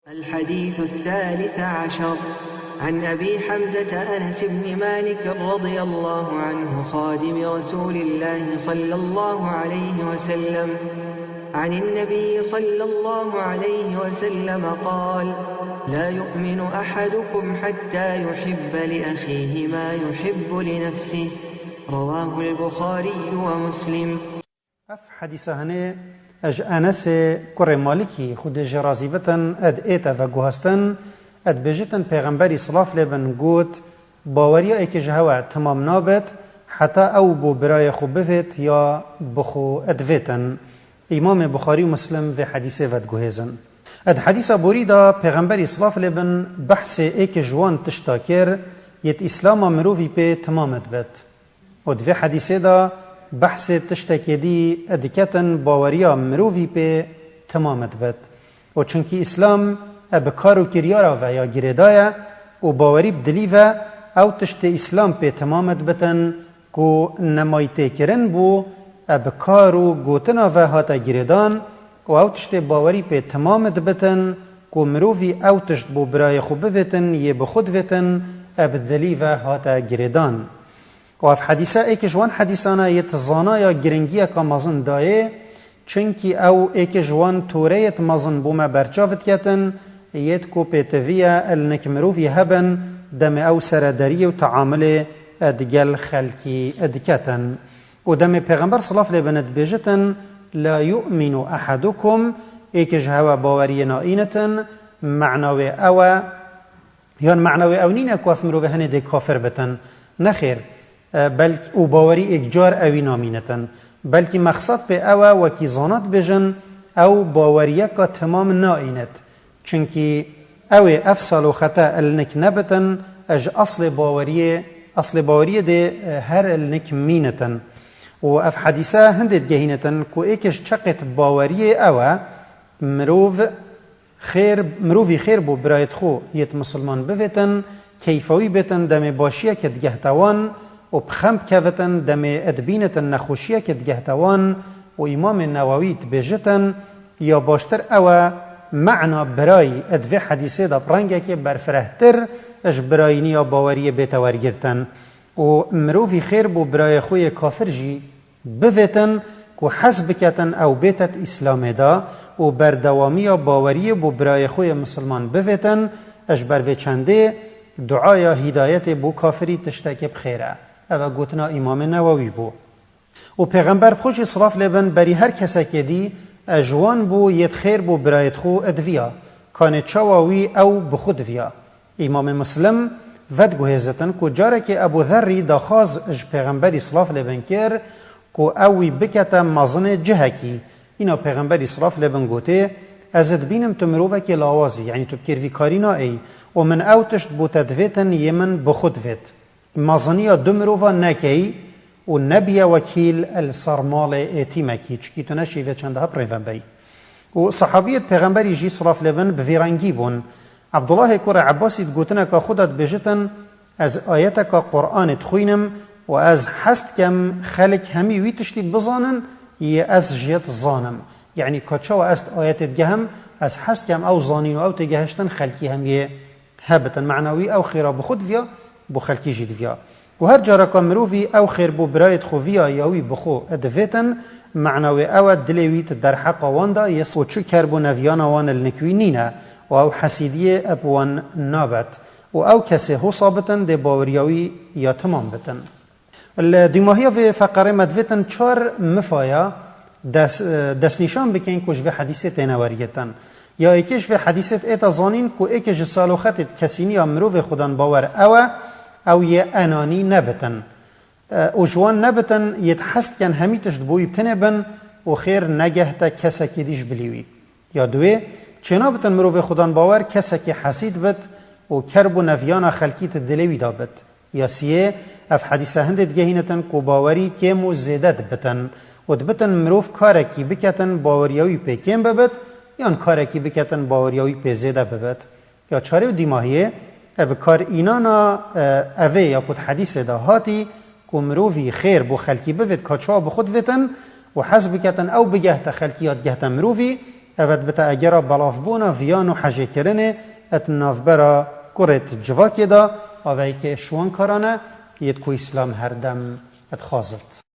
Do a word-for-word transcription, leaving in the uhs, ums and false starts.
الحديث الثالث عشر، عن أبي حمزة أنس بن مالك رضي الله عنه خادم رسول الله صلى الله عليه وسلم عن النبي صلى الله عليه وسلم قال: لا يؤمن أحدكم حتى يحب لأخيه ما يحب لنفسه. رواه البخاري ومسلم. Ev hedîsa hinê ji Enesê kurê Malikî, Xwedê jê razî bitin, ed ête veguhestin, ed bêjitin Pêxemberî silav lê bin got, baweriya êkê ji hewe timam nabit, heta ew bo birayê xwe bivêt ya bi xwe ed vêtin. Îmamê Buxarî û Muslim vê hedîsê vediguhêzin. Ed hedîsa borî de Pêxemberî silav lê bin behsê êkê ji wan tişta kir, yêt Îslama mirovî pê timam ed bit. Û di vê hedîsê de behsê tiştekê dî diketin baweriya mirovî pê timam dibit. Û çunkî Îslam e bi kar û kiryara ve ya girêdaye û bawerî bi dilî ve ew tiştê Îslam pê timam dibitin ku nemayî têkirin bû, e bi kar û gotina ve hate girêdan û ew tiştê bawerî pê timam dibitin ku mirovî ew tişt bo birayê xwe bivêtin yê bi xwe divêtin, e bi dilî ve hate girêdan. Û ev hedîse êkê ji wan hedîsan e yêt zana ya giringiyeka mezin dayê, çunkî ew êkê ji wan toreyêt mezin bo me berçav diketin, yêt ku pêtivî ye li nik mirovî hebin, demê ew serederiyê û teamulê digel xelkî diketin. Û demê Pêxember silav lê bin dibêjitin, la yu'minu ehadukum, êkê ji hewe baweriyê naînitin, mena wê ew e, Yan mena wê ew nîne ku ev mirovê hinê dê kafir bitin. Nexêr, e, belk û bawerî êkcar ewî namînitin. Belkî mexsed pê ew e, wekî zana dibêjin, ew baweriyeka timam naînit. Çunkî ew ê ev saloxete ilnik nebitin, e, ji eslê baweriyê, eslê baweriyê dê, e, her ilnik mînitin. Û ev hedîse hindê digehînitin ku êkê ji çeqêt baweriyê ew e, mirov Xêr, mirovî xêr bo birayêt xwe yêt misilman bivêtin, keyfa wî bêtin, demê başiyekê digehte wan û bi xem bikevitin, demê dibînitin nexweşiyekê digehte wan û Îmamê Newewî dibêjitin, ya baştir ew e, mena birayî di vê hedîsê de bi rengekê berfirehtir ji birayîniya baweriyê bête wergirtin û mirovî xêr bo birayê xwe yê kafir jî bivêtin ku hez biketin ew bête di Îslamê de û berdewamiya baweriyê bo birayê xwe yê misilman bivêtin, ji ber vê çendê duaya hîdayetê bo kafirî tiştekê bi xêr e. Ev e gotina Îmamê Newewî bû. Û Pêxember bi xwe jî silav lê bin berî her kesekê dî, e, ji wan bû yêt xêr bo birayêt xwe diviya. Kanê çawa wî ew bi xwe diviya. Îmamê Muslim vediguhêzitin ku carekê Ebû Zerrî daxwaz ji Pêxemberî silav lê bin kir ku ew wî bikete mezinê cihekî. Îna Pêxemberî silav lê bin gotê, Ez dibînim tu mirovekê lawaz î, yanî tu bi kêrvîkarî naêyî û min ew tişt bo te divêtin yê min bi xwe divêt. Meziniya du mirova nekey û nebiye wekîl li ser malê êtîmekî, çikî tu neşî vê çende hep rêve bey. Û sehabiyêt Pêxemberî jî silav lê bin bi vî rengî bûn. Ebdullahê kurê Ebbasî di gotineka xwe de dibêjitin, Ez ayeteka Quranê dixwînim û ez hez dikem xelk hemî wî tiştî bizanin yê ez jê dizanim. Yanî ka çawa ez di ayetê digehim, ez hez dikem ew zanîn û ew têgehiştin xelkî hemiyê hebitin. Mena wî ew xêra bi xwe diviya, bo xelkî jî diviya. Û her careka mirovî ew xêr bo birayêt xwe viya ya wî bi xwe divêtin, mena wê ew e dilê wî di derheqa wan de yê û çi kerb û neviyana wan li nik wî nîne û ew hesîdiyê bi wan nabet û ew kesê hosa bitin dê baweriya wî ya timam bitin. Li dîmahiya vê feqerê me divêtin çar mifaya des-, destnîşan bikin ku ji vê hedîsê têne wergirtin. Ya êkê ji vê hedîsê êta zanîn ku êkê ji saloxetê di kesîniya mirovê xwedan bawer ew e, ew yê enanî nebitin. E, û ji wan nebitin yê di hez dikin hemî tişt bo wî bi tinê bin û xêr negehte kesekî dî ji bilî wî. Ya duwê, çênabitin mirovê xwedan bawer kesekî hesîd bit û kerb û neviyana xelkî di dilê wî de bit. Ya siyê, ev hedîse hindê digehînitin ku bawerî kêm û zêde dibitin û dibitin mirov karekî biketin baweriya wî pê kêm bibit yan karekî biketin baweriya wî pê zêde bibit. Ya çarê û dîmahiyê, e, bi kar înana, e, evê ya ku di hedîsê de hatî ku mirovî xêr bo xelkî bivêt ka çawa bi xwe divêtin û hez biketin ew bigehte xelkî ya digehte mirovî, Ev dibite egera belavbûna viyan û hejêkirinê di navbera kurê di civakê de, aveyke şiwankarane yê ku Îslam herdem dixwazit.